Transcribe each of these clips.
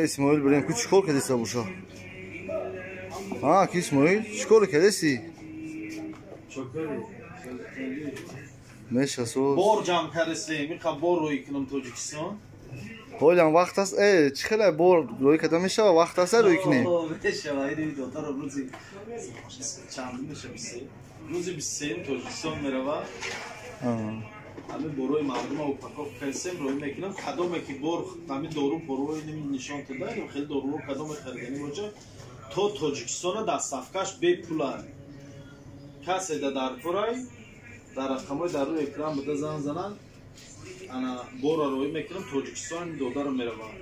Исмоил бирем ку чӣ кор кардеса боша? А, ки Исмоил, чӣ кор кардеси? Меша соз. Бор ҷамъ кардесем, иқа бор рӯй кунам Тоҷикистон. Ҳолам вақт аст, чӣ хеле бор рӯй карда мешава, вақт аст рӯй кунем? Мешава, ини дотаро рӯзи чанд меша, 23. Рӯзи 23 Тоҷикистон мерава. Ҳамин борои мардума упаковка кардесем, рӯй мекунам. Кадоме ки бор ҳамин дору порои нишон дода, хеле доруро кадоме хариданӣ боша, то Тоҷикистона доставкаш бепула. Касе да дар корай, дар рақамҳои дар рӯи экран буда зан зананд, ана бора роӣ мекунам, Тоҷикистон додаро меравад.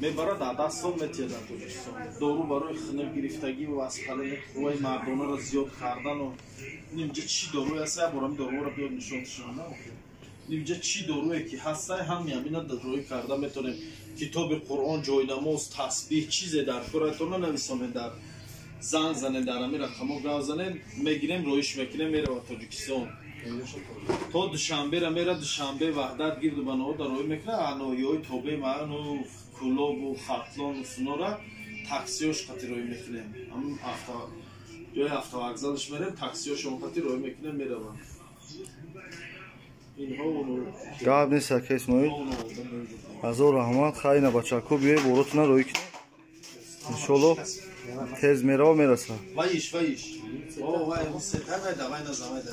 Мебарад, дар даст сом метиҳад дар Тоҷикистон. Дору барои хунук гирифтагӣ ва воспаление қувваи мардонаро зиёд кардану нимҷа чӣ доруе ҳаст, як бор ҳамин доруро биёд нишон тишон. Нимҷа чӣ доруе ки ҳастай, ҳами ҳамина роӣ карда метавонем. Китоби Қуръон, ҷойнамоз, тасбиҳ, чизе дар коратона нависонед, дар занг занед, дар ҳамин рақамҳо гав занед, мегирем, роиш мекунем, меравад Тоҷикистон. То Душанбера мера, Душанбе, Ваҳдат, гирду баноҳо дар роӣ мекунад, ноҳияҳои тобеи маъну Кӯлобу Хатлону Сунора таксиёш қати роӣ мекунем. Ҳамин ҷои автовокзалаш мерем, таксиёшон қати роӣ мекунем, мераванд. Гап нест, ака Исмоил. Ҳазор раҳмат. Хайна бачако биёй боротуна роӣ кунем. Иншоллоҳ тез мерава мераса. Ваиш, ваиш. О, вай, сета давай на завай да.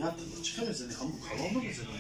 Я чӣ мезани? Ҳамун калон мезани?